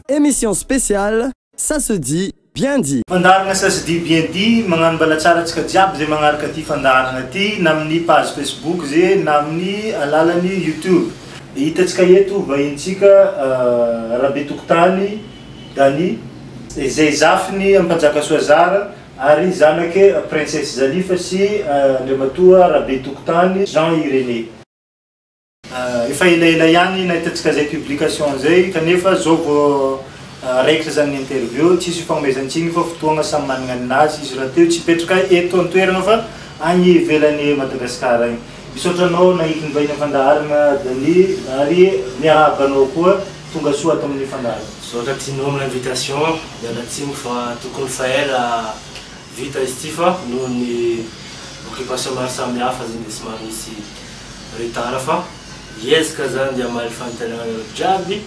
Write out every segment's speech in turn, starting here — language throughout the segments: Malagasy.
Émission spéciale, ça se dit bien dit. Fandaharana Ça se dit bien dit, magnano mbala tsara antsika jiaby zay magnaraka ty fandaharana ty na amin'ny page Facebook zay na amin'ny alalan'ny YouTube. Hitantsika eto vahintsika Rabetokotany Dany izay zafiny Ampanjaka Soazara ary zanaky Princesse Zalifa sy Andriamatoa Rabetokotany Jean Irénée. Efa elaela ihany nahitantsika zay publication zay kanefa zao vao raikitra zany ny interview, tsisy fagnomezan-tsiny fa fotoagna samy managna ninazy izy rahateo tsy hipetraka eto an-toerana fa agny ivelan'i Madagasikara agny. Misaotra anao nahiky ny vahiny fandaharana Dany ary miarahaba anao koa tonga soa ato amin'ny fandaharana. Misaotra Tino amin'ny invitation, miala tsiny fa tokony fa ela vita izy ity fa noho ny occupation maro samihafa zegny de somary nisy retard fa hiezaka zany de hamaly fanontaniananareo jiaby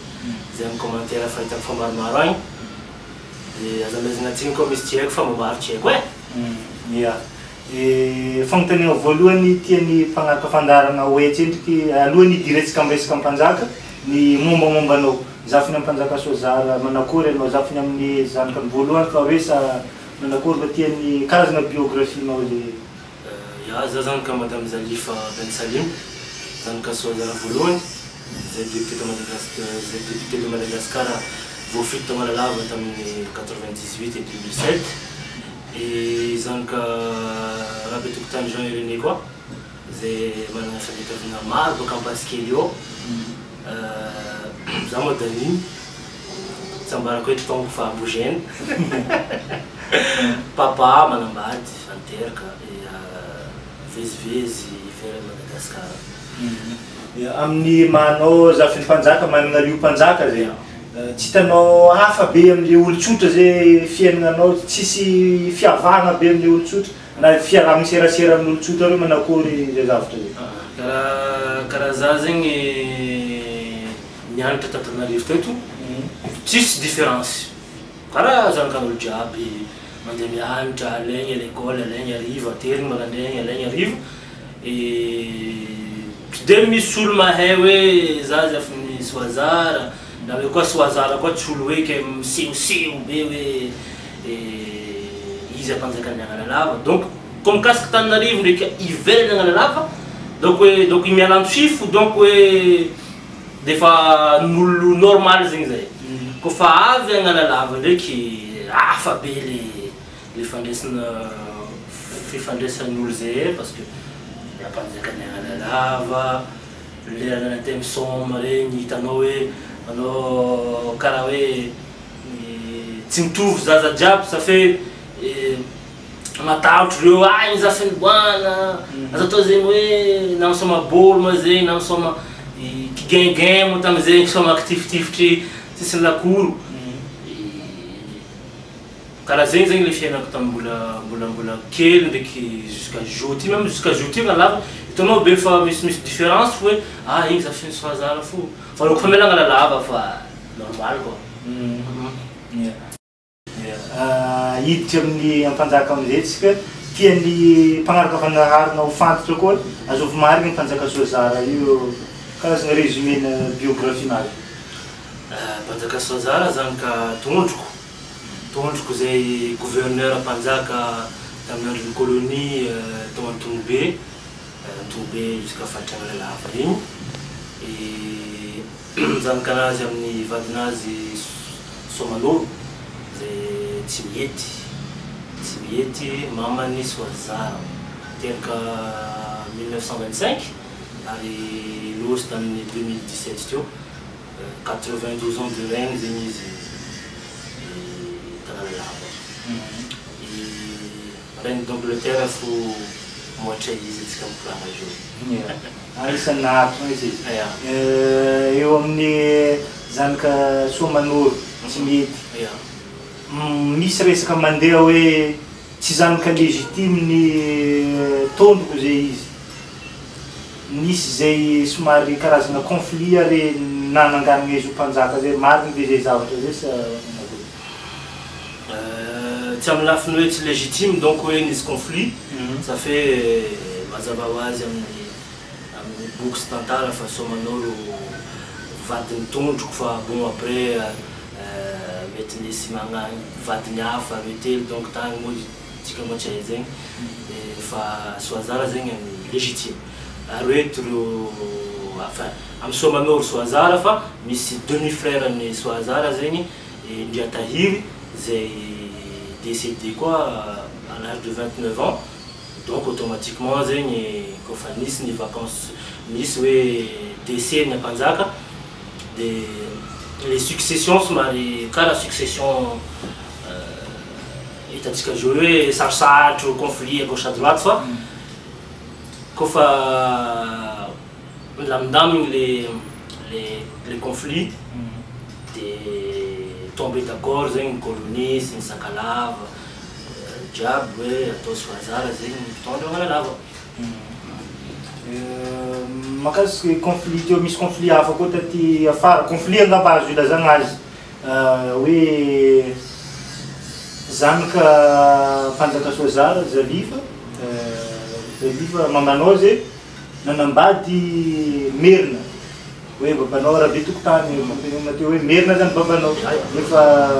zay amin'ny commentaire fa hitako fa maromaro agny de aza amezana tsiny koa misy tsy haiko fa mba maro tsy haiko e. Ya. Fanontaniana voalohany tian'ny mpanaraka fandaharana ho etsendriky alohan'ny hidirantsika amin'ny resaka mpanjaka ny mombamomba anao. Zafiny Ampanjaka Soazara manakory ianao, zafiny amin'ny zanakany voalohany fa hoe sa manakory fa tian'ny karazana biographie-nao le. Ya, za zanaka Madame Zalifa Ben Salim, zanaka Soazara voalohany, zay député de Madagascar, zay député de Madagascar voafidy tao Analalava tamin'ny 98 et 2007. Et zanaka Rabetokotany Jean Irénée koa, zay manana fianakaviana maro baka Ampasikely eo. Za moa Dany, tsy ambarako hoe taonako fa ambogène. Papa manambady, fa niteraka, et mivezivezy ivelan'i Madagasikara. Amin'ny maha-anao zafin'ny mpanjaka, manana lio mpanjaka zay, tsy hitanao hafa be amin'le olo-tsotra zay fiaignanao, tsisy fiavahana be amin'le olo-tsotra na fiaraha miserasera amin'ny olo-tsotra reo manakory zay zavatra zay? Karaha karaha za zegny nianatra t'Antananarivo teto, tsisy différence, karaha zanakan'olo jiaby mandeha mianatra, alaigny à l'école, alaigny hariva, aterigny maraindraigny, alaigny hariva, tsy de misy olo mahay hoe za zafin'ny Soazara, na hoe koa Soazara koa tsy olo hoe ke misehoseho be hoe izy ampanjakan'ny Analalava, donc koa mikasiky Tananarivo ndraiky ivelan'ny Analalava, donc hoe donc miala antsifo donc hoe defa n'olo normal zegny zay, kôfa avy Analalava ndraiky hafa be le fandraisana fifandraisan'olo zay parce que ampanjakan'ny Analalava, le anate misaoma regny hitanao hoe anao karaha hoe tsy mitovy zaza jiaby ça fait matahotro reo ah igny zafin'ny boana, aza atao zegny hoe na misaoma bôly ma zegny na misaoma kigaingain moa tamizay misaoma kitifitifitry tsisy lakoro. Karaha zegny zegny le fiainako tamin'ny mbola mbola mbola kely ndraiky jusqu'à jour ty, même jusqu'à jour ty Analalava hitanao be fa misimisy différence fo hoe ah igny zafin'ny Soazara fo, fa reo koa miala Analalava fa normal quoi. Hiditra amin'ny ampanjaka amizay tsika, tian'ny mpanaraka fandaharana ho fantatra koa azovy marigny Ampanjaka Soazara io, karazana résumé na biographie-nazy. Mpanjaka Soazara zanaka Tondroko, Tondroko zay gouverneur mpanjaka tamin'ny andron'ny colonie tao Antonobe, Antonobe jusqu'à faritra Analalava igny, zanaka anazy amin'ny vadinazy Soamanoro zay tsy mihety, tsy mihety mamany Soazara, teraka 1925 ary lôzy tamin'ny 2017 teo, 92 ans de règne zegny izy t'Analalava. Reine d'Angleterre fo mihoatra izy antsika mikoragna zao. Anisan'ny naharitra mihitsy izy. Ya. Eo amin'ny zanaka Soamanoro tsy mihety. Ya. Misy resaka mandeha hoe tsy zanaka légitime ny tondroko zay izy. Nisy zay somary karazana conflit ary nananganana izy ho mpanjaka zay, marigny ve zay zavatra zay sa manakory? Tsy amin'ny lafiny hoe tsy légitime donc hoe nisy conflit, ça fait mazava ho azy amin'ny amin'ny boky sy tantara fa Soamanoro Vadiny tondroko fa bon après mety nisy magnagny vadiny hafa roe telo donc tagny moa tsika moa tsy hay zegny fa Soazara zegny légitime aroeto reo enfin amy Soamanoro Soazara fa misy demi frère ny Soazara zegny Ndriatahiry zay décédé koa à l'âge de 29 ans. Donc automatiquement zegny kôfa nisy ny vacance, nisy hoe décès ny ampanjaka, de le succession somary karaha succession hitantsika zao hoe sarosarotro, conflit à gauche à droite, fa kôfa milamindamigny le conflit de tombé d'accord zegny ny colonie sy ny Sakalava jiaby hoe atao Soazara zegny mitondra Analalava. Mahakasiky conflit teo, misy conflit hafa koa taty afara, conflit angamba azo ilazagna azy hoe zanaka mpanjaka Soazara Zalifa, Zalifa mamanao zay nanambady Merina, hoe babanao Rabe tokotany fampirenena teo hoe Merina zany babanao, nefa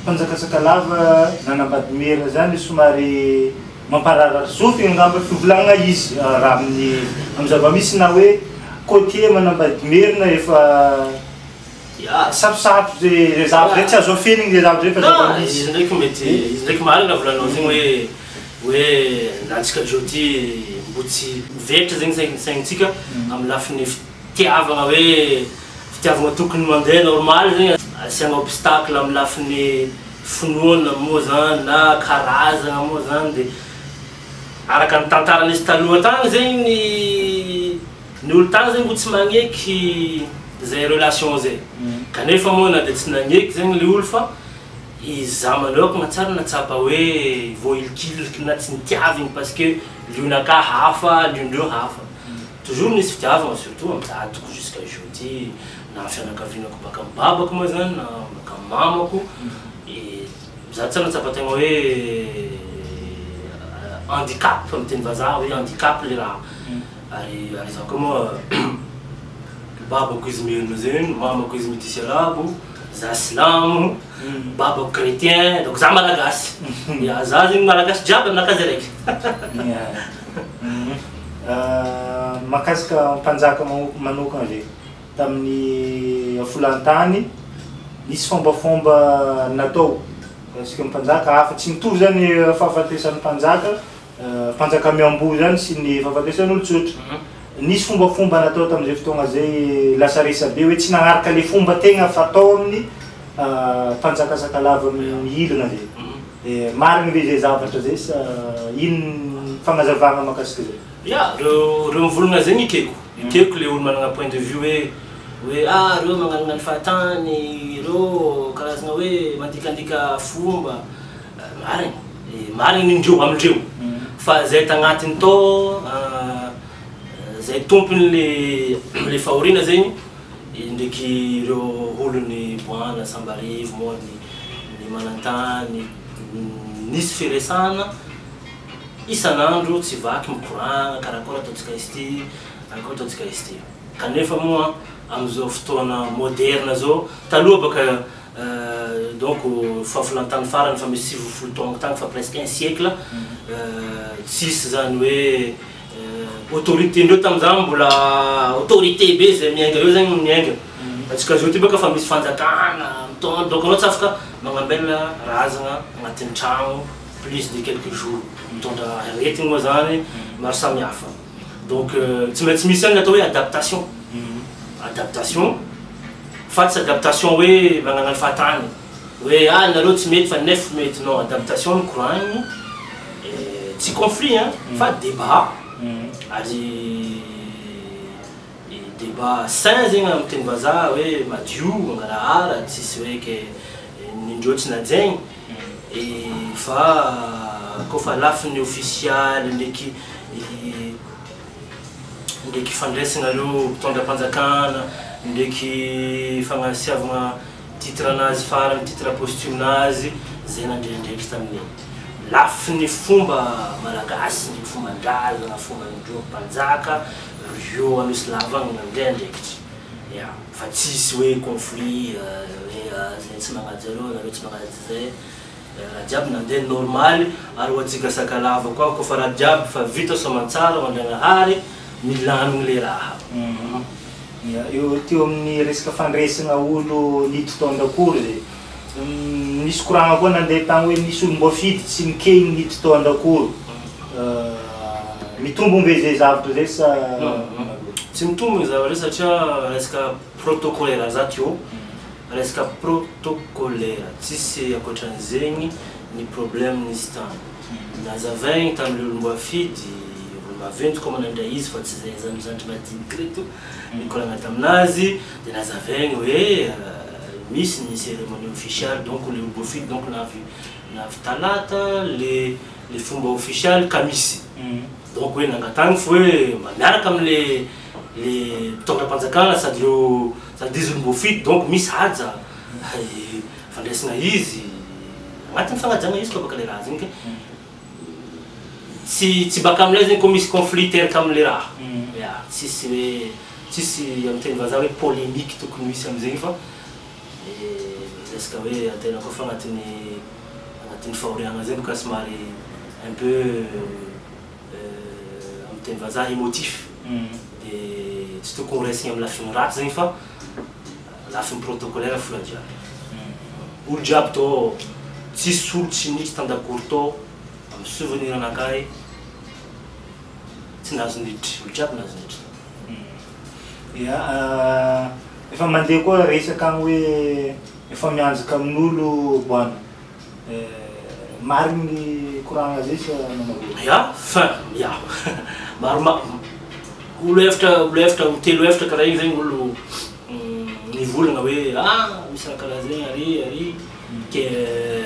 mpanjaka Sakalava nanambady Merina zany somary mampararary sofiny angamba fivolagnana izy raha amin'ny zava-misy, na hoe côtier manambady Merina efa sarosarotro zay zavatra zay, tsy azo afeniny zay zavatra zay fa zava-misy. Izy ndraiky mety, izy ndraiky marina volanao zegny hoe nantsika zao ty mbo tsy mivelatra zegny saignintsika amin'ny lafiny fitiavagna, hoe fitiavagna tokony mandeha normal zegny asiagna obstacle amin'ny lafiny finoana moa zany na karazagna moa zany, de araka ny tantara nisy taloha tagny zegny ny olo tagny zegny mbo tsy magneky zay relation zay, kanefa moa na de tsy nagneky zegny le olo fa izy manokana tsara natsapa hoe voahilikiliky na tsy nitiaviny parce que lionaka hafa, liondreo hafa. Toujours nisy fitiavagna surtout amy dadiko jusqu'à aujourd'hui, na fianakavianako baka amy babako moa zany na baka amy mamako, za tsy natsapa tegna hoe handicap amy teny vazaha hoe handicap le raha, ary za koa moa babako izy merina zegny, mamako izy métis arabo, za silamo, babako chrétien, donc za malagasy, ya za zegny malagasy jiaby aminakahy zay raiky. Mahakasika mpanjaka manokana zay tamin'ny afolantany nisy fombafomba natao kasika mpanjaka hafa tsy mitovy zany fahafatesan'ny mpanjaka, mpanjaka miamboho zany sy ny fahafatesan'olo tsotra. Nisy fombafomba natao tamin'izay fotoagna zay lasa resabe hoe tsy nagnaraka le fomba tegna fatao amin'ny mpanjaka Sakalava mihilana zay. De marigny ve zay zavatra zay sa ino fagnazavagna mahakasika zay? Ya, reo mivolagna zegny ekeko le olo manana point de vue hoe ah reo magnanognano fahatany, reo karazagna hoe mandikandika fomba, marigny, marigny nindreo amindreo, fa zay tagnatiny tao zay tompony le fahoriana zegny ndraiky ireo olony Boana, Sambarivo moa ny manantany, nisy firesahana isan'andro tsy vaky mikoragna karakory ataontsika izy ty, karakory ataontsika izy ty, kanefa moa amizao fotoana moderne zao, taloha baka donc fahafolantany farany fa misy 90 taogno tagny fa presque un siècle, tsisy zany hoe autorité ndreo tamizany mbola autorité be zay miainga eo zegny miainga, atsika zao ty baka fa misy fanjakana mitondra, donc anao tsy afaka magnambela razagna agnatin'ny tragno plus de quelques jours, mitondra aretigny moa zany maro samihafa, donc tsy maintsy misy zany atao hoe adaptation, adaptation fa tsy adaptation hoe magnano fahatany hoe ah nareo tsy mety fa nef mety, non, adaptation mikoragny, tsy conflit hein fa débat, ary débat sain zegny amy teny vazaha hoe madio mangarahara, tsisy hoe ke nindreo tsy najaigny, fa kofa lafiny ofisialy ndraiky fandraisagnareo mpitondra mpanjakana ndraiky fagnasiavagna titre anazy farany, titre posthume nazy zay nandrendraiky tamin'igny lafiny fomba malagasy ndraiky fomban-drazana, fombandreo mpanjaka rio Anosilava agny nandrendraikitry. Ya, fa tsisy hoe conflit hoe zay tsy magnaja areo, nareo tsy magnaja zay. Raha jiaby nandeha normaly, ary ho antsika Sakalava koa, koa fa raha jiaby fa vita soamantsara ho Andriagnahary, milamigny le raha. Ya, eo teo amin'ny resaka fandresagna olo niditra tao an-dakoro zay, nisy koragna koa nandeha tagny hoe nisy olom-boafidy tsy nikeny niditra tao an-dakoro. Mitombogny ve zay zavatra zay sa? Tsy mitombogny zavatra zay satria resaka protocolaire za teo, resaka protocolaire, tsisy ankoatran'izegny ny problème nisy tagny. Nazavaigny tamile olom-boafidy, olo maventy koa manandray izy fa tsy zay zandrizandry madiniky reto, nikoragna taminazy de nazavaigny hoe misy ny cérémonie officiale, donc le olom-boafidy donc navy navy talata, le fomba ofisialy ka misy. Donc hoe nangatagny fo hoe mba miaraka amle le mpitondram-panjakana, sady reo sady izy olom-boafidy, donc misy haja fandraisana izy agnatin'ny fagnajana izy koa baka le raha zegny, ke tsy baka amilay zegny koa misy conflit teraka amle raha. Ya, tsisy hoe, tsisy amy teny vazaha hoe polémique tokony misy amizegny, fa resaka hoe antegna koa fa agnatin'ny fahoriagna zay boka somary un peu amy teny vazaha émotif, de tsy tokony ho raisigny amy lafiny ratsy zegny fa lafiny protocolaire fo raha jiaby. Olo jiaby tô, tsisy olo tsy niditra tan-dakoro tô, amy souvenir anakahy tsy nahazo niditra, olo jiaby nahazo niditra. Ya, efa mandeha koa resaka agny hoe efa mianjaka amin'olo boana. Marigny koragna zay sa manao akory? Ya, fin ya, maro olo efatra, olo telo efatra karaha igny zegny olo nivolagna hoe ah, misy raha karaha zegny ary ke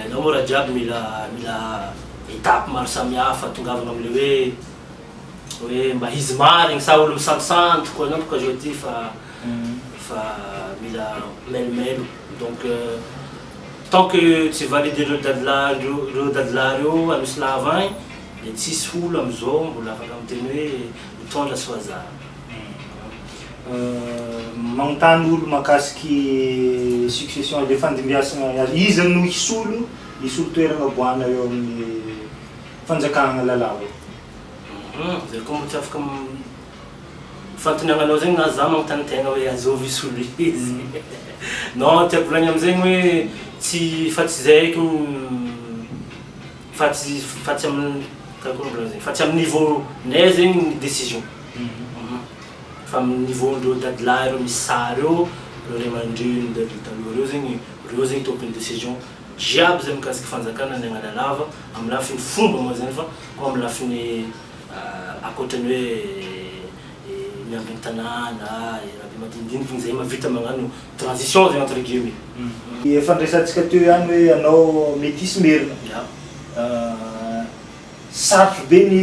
anao moa raha jiaby mila étape maro samihafa tongavana amle hoe mba izy marigny sa olo misantosanto koa anao boka zao ty fa mila melomelo. Donc tant que tsy valide reo dadilahy reo dadilahy reo anosy lava agny, de tsisy olo amizao mbola afaka miteny hoe mitondra Soazara. Magnontany olo mahakasiky succession, le fandimbiasana, iza no hisolo toerana boana eo amin'ny fanjakana lalao? Zay koa mbo tsy afaka fanontaniananao zegny, na za magnontany tegna hoe azovy hisolo izy. Non, tiako volagny amizegny hoe tsy fa tsy zay eky fa tsy amin'ny karakory volagny zegny, fa tsy amin'ny niveau nay zegny ny décision, fa amin'ny niveau ndreo dadilahy reo misy sary eo, reo ray aman-dreny dadilahy taloha reo zegny, reo zegny tompony décision jiaby zay mikasiky fanjakana ny Analalava amy lafiny fomba moa zany, fa koa amy lafiny ankoatrany hoe miambiny tanàna, raha be madinidiniky igny zay mahavita magnano transition zegny entre guillemets. Efa ndraisantsika teo ihany hoe anao métis merina. Ya. Sarotro be ny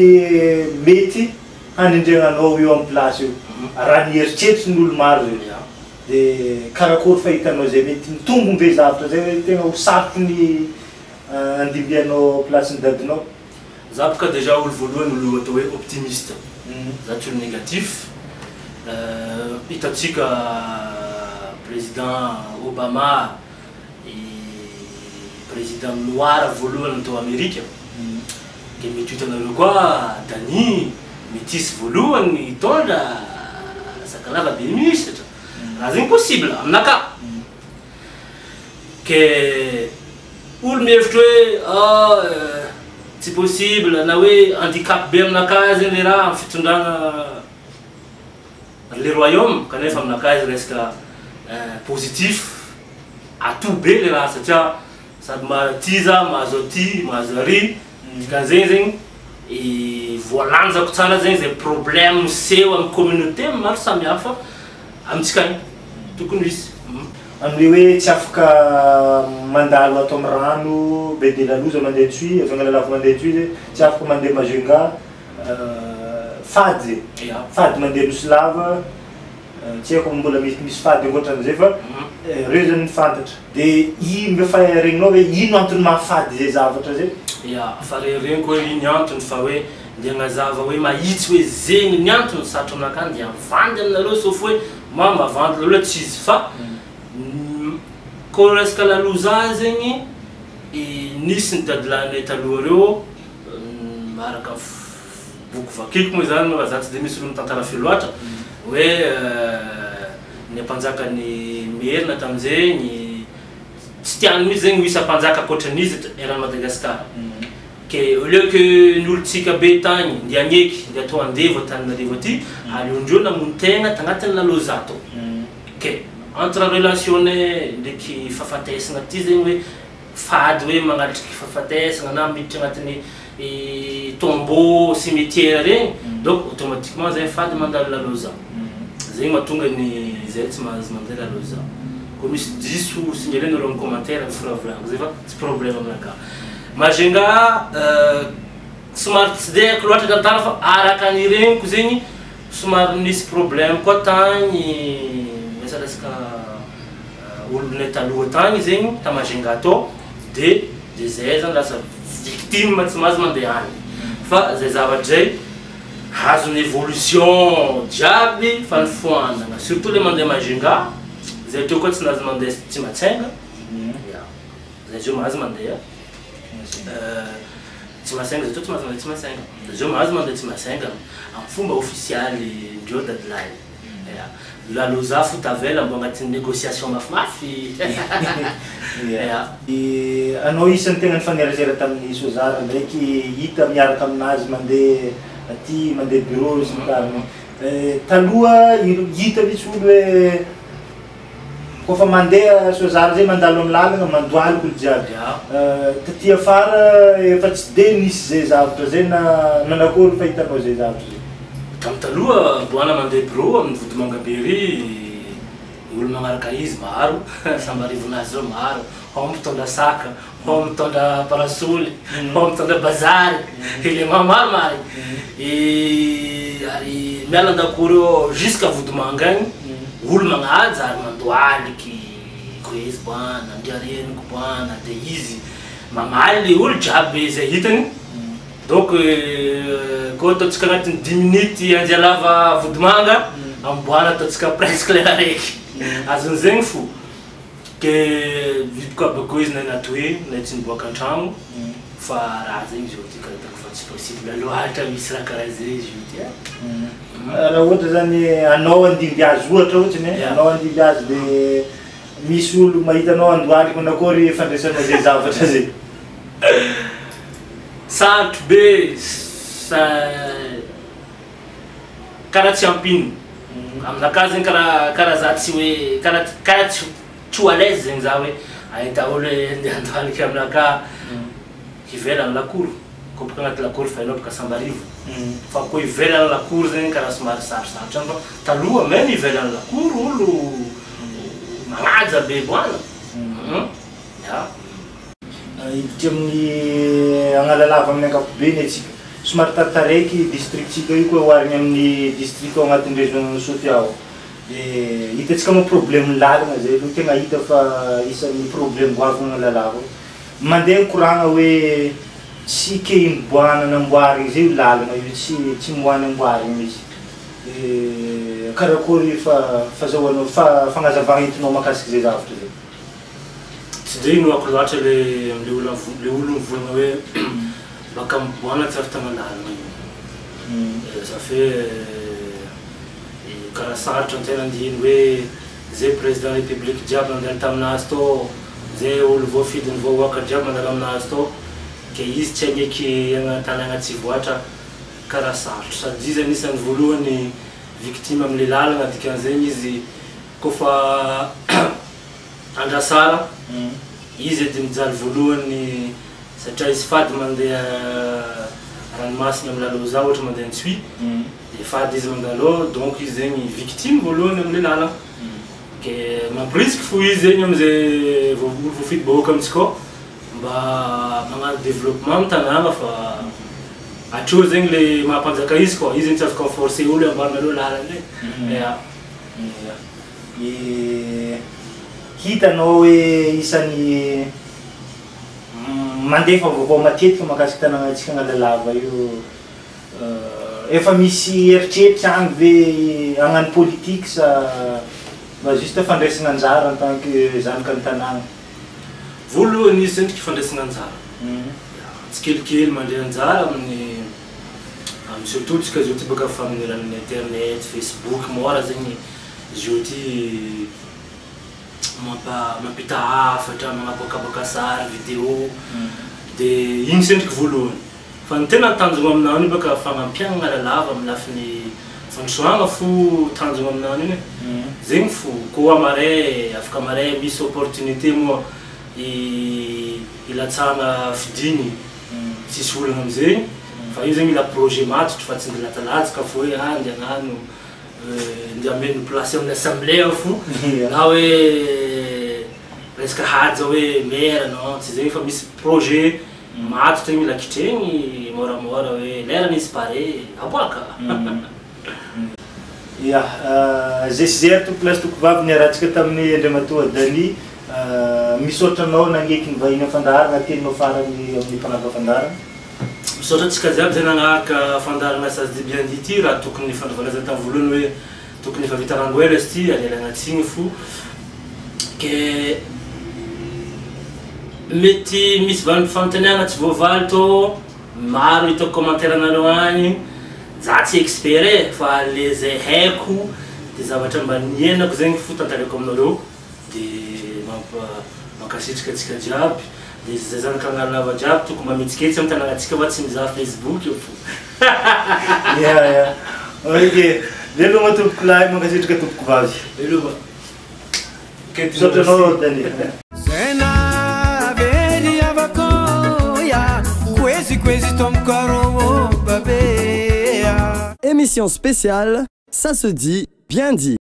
mety hanindrenanao eo amin'ny place io raha ny eritreritry ny olo maro zay. De karakory fahitanao zay, mety mitombo be zavatra zay hoe tegna ho sarotro ny andimbianao place ny dadinao? Za boka déjà olo voalohany, olo atao hoe optimiste, za tsy olo négatif. Hitantsika président Obama, président noir voalohany tao Amerika, de mety ho hitanareo koa Dany métis voalohany hitondra Sakalava be misatra raha zegny possible aminaka. Ke olo mihevitra hoe ah, tsy possible na hoe handicap be aminakahy zegny le raha amy fitondrana le royaume, kanefa aminakahy izy resaka positif atout be le raha, satria sady maty za mahazo aty mahazo ary, dikan'izegny zegny voalanjako tsara zegny zay problème miseho amy communauté maro samihafa amitsika agny tokony hisy. Amle hoe tsy afaka mandalo ato amy rano be de laloza mandeha Antsohihy, avy Analalava mandeha Antsohihy zay tsy afaka mandeha Majunga, fady fady mandeha Nosy Lava, tsy haiko mbola misy fady ankoatran'izay, fa reo zany ny fantatra. De ino fa regninao hoe ino antony mahafady zay zavatra zay? Ya, fa rereniko hoe iny antony fa hoe Ndeha agnazava hoe mahitsy hoe zegny ny antony sarotro aminakahy ndeha havandy aminareo sauf hoe moi mavandy loatra tsy izy fa Koa resaka laloza zegny nisy ny dadilahinay taloha reo araka ny boky vakiko moa zany fa za tsy de misy olo mitantara firy loatra hoe ny ampanjakan'ny Merina tamin'izegny tsy tiany mihitsy zegny ho hisy ampanjaka ankoatran'izy eto eran'i Madagasikara ke au lieu que ny olontsika be tagny ndeha hagneky ndeha atao andevo Antananarivo aty aleondreo namono tegna tagnatin'ny laloza tao. Ke entre relation-nay ndraiky fahafatesagna ty zegny hoe fady hoe magnatriky fahafatesagna na miditra agnatin'ny tombeau cimetière regny donc automatiquement zay fady mandalo laloza, zegny mahatonga ny zay tsy mahazo mandeha laloza, koa misy diso signalez nareo amin'ny commentaire ny firavolagnako zay fa tsy problème aminakahy. Majunga somary tsy de haiko loatra tantara fa araka ny regniko zegny Somary nisy problème koa tagny resaresaka olonay taloha tagny zegny ta Majunga tô de de zay zany lasa victime tsy mahazo mandeha agny fa zay zavatra zay azon'ny évolution jiaby fa nifoanana surtout le mandeha Majunga zay teo koa tsy nahazo mandeha Tsimatsenga ya zay zao mahazo mandeha Tsimasenga zay teo tsy mahazo mandeha Tsimasenga zay zao mahazo mandeha Tsimasenga amin'ny fomba ofisialy ndreo dadilahy ya Laloza fo tavela mbo agnatin'ny négociation mafimafy ya. Anao isan'ny tegna nifanerasera tamin'i Sozara ndraiky hita miaraka aminazy mandeha aty mandeha bureau sy ny tariny taloha hita mihitsy olo hoe Kôfa mandeha Sozara zay mandalo amin'ny lalagna mandohalika olo jiaby. Taty afara efa tsy de nisy zay zavatra zay na nanakôry fahitanao zay zavatra zay? Tamin'ny taloha mbola mandeha bureau amin'ny Vodimanga be ery olo magnaraka izy maro, samby arivonazy eo maro, ao mitondra sac, ao mitondra parasoly, ao mitondra bazary, élément maro marigny. Ary miala an-dakoro eo jusqu'à Vodimanga agny, olo magnaja ary mandohaliky, koezy boana, ndriareniko boana, de izy mamaly le olo jiaby zay hitany, donc koa ataontsika agnatin'ny dix minutes Anjialava Vodimanga, amboana ataontsika presque lera araiky, azon'zegny fo. Ke vitako aby koa izy nay natoe nay tsy niboaka antragno fa raha zegny izy io ty karaha hitako fa tsy possible loatra misy raha karaha zay izy io ty e. Raha ohatra zany anao andimby azy ohatra ohatrany e, anao andimby azy de misy olo mahita anao andohalika manakôry fandraisanao zay zavatra zay? Sarotro be sa- karaha tsy ampino aminakahy zegny karaha karaha za tsy hoe karaha karaha tsy tsy ho à l'aise zegny za hoe ahita olo hoe andeha andohalika aminakahy ivelan'ny lakoro, koa boka agnaty lakoro fa hainao boka sambarivo fa koa ivelan'ny lakoro zegny karaha somary sarosarotra ihany fa taloha même ivelan'ny lakoro olo magnaja be boana ya. Hiditra amin'ny Analalava amin'ny ankapobeny antsika. Somary taritaraiky district-tsika io koa oharigny amin'ny district ao agnatin'ny région Sofia ao. De hitantsika moa problème lalagna zay aloha tegna hita fa isan'ny problème goavagna Analalava ao. Mandeha ny koragna hoe tsy ke imboahana namboarigny zay io lalagna io, tsy tsy imboahana amboarigny mihitsy. De karakôry fa fazahoanao fa fagnazavagna entinao mahakasiky zay zavatra zay? Tsy de inoako loatra le le olo le olo mivolagna hoe baka miboahana tsy avy tagnandalana io. Ça fait karaha sarotra antegna andihiny hoe zay président république jiaby nandalo taminazy tô, zay olo voafidin'ny vahoaka jiaby mandalo aminazy tô, ke izy tsy agneky agna tanàgna tsy voatra karaha sarotro. Sady izy anisan'ny voalohany victime amle lalagna dikan'izegny izy kôfa andrasara izy edy mijaly voalohany satria izy fady mandeha ranomasina amy Laloza ohatra mandeha Antsohihy de fady izy mandalo ao donc izy zegny victime voalohany amle lalagna. Ke mampirisiky fo izy zegny amizay vo- olo voafidy bahoaka amitsika ao mba magnano développement amy tanàgna fa hatreo zegny le maha-mpanjaka izy koa, izy zegny tsy afaka mi-forcer olo hoe amboarinareo lalana e. Ya. Ya. Hitanao hoe isan'ny mandefa vaovao matetika mahakasiky tanànantsika Analalava io. Efa misy eritreritra agny ve hagnano politique sa mba juste fandraisana anjara en tant que zanaka ny tanàna? Voalohany izy endriky fandraisana anjara. Tsikelikely mandray anjara amin'ny amin'ny surtout tsika zao ty baka fa amin'ny alalan'ny internet, Facebook, mora zegny izy io ty mampa mampita hafatra, magnaboakaboaka sary, vidéo, de igny sendriky voalohany. Fa ny tena tanjogno aminany io baka fagnampiagnana lalava amin'ny lafiny fandrosoagna fo tanjogno aminany iny e. Zegny fo, koa amaray afaka amaray misy opportunité moa ilatsahana fidigny, tsisy olagna amizegny, fa io zegny mila projet matotro fa tsy nde latsalatsaky fo hoe ah nde hagnano nde hameno place amin'ny assemblée aho fo, na hoe resaka haja hoe maire non tsy zegny fa misy projet matotra igny mila kitregny moramora hoe lerany izy pare aboaka. Ya, zay sy zay ary tompoko lahy sy tompoko vavy niarahantsika tamin'ny Andriamatoa Danny. Misaotra anao nagneky ny vahiny amin'ny fandaharana, teninao farany amin'ny mpanaraka fandaharana. Misaotra antsika jiaby zay nagnaraka fandaharana Ça se dit bien dit ty, raha tokony nifandovana zay tamin'ny voalohany hoe tokony efa vita rango ela izy ty ary ialagna tsigny fo ke mety misy valim fanontaniagna tsy voavaly tô maro hitako commentaire anareo agny, za tsy expert e fa le zay haiko de zavatra mba niainako zegny fo tantaraiko aminareo de mampa mankasitraka antsika jiaby de zay zanaka Analalava jiaby tokony mba mihetsiketsy amy tanànatsika fa tsy mizaha Facebook eo fo. Ya ya. Ok. Veloma tompoko lahy, mankasitraka tompoko vavy. Veloma. Misaotra anao Danny. Zena very avakoya Kwezi kwezi tomkaro babea Émission spéciale, ça se dit, bien dit.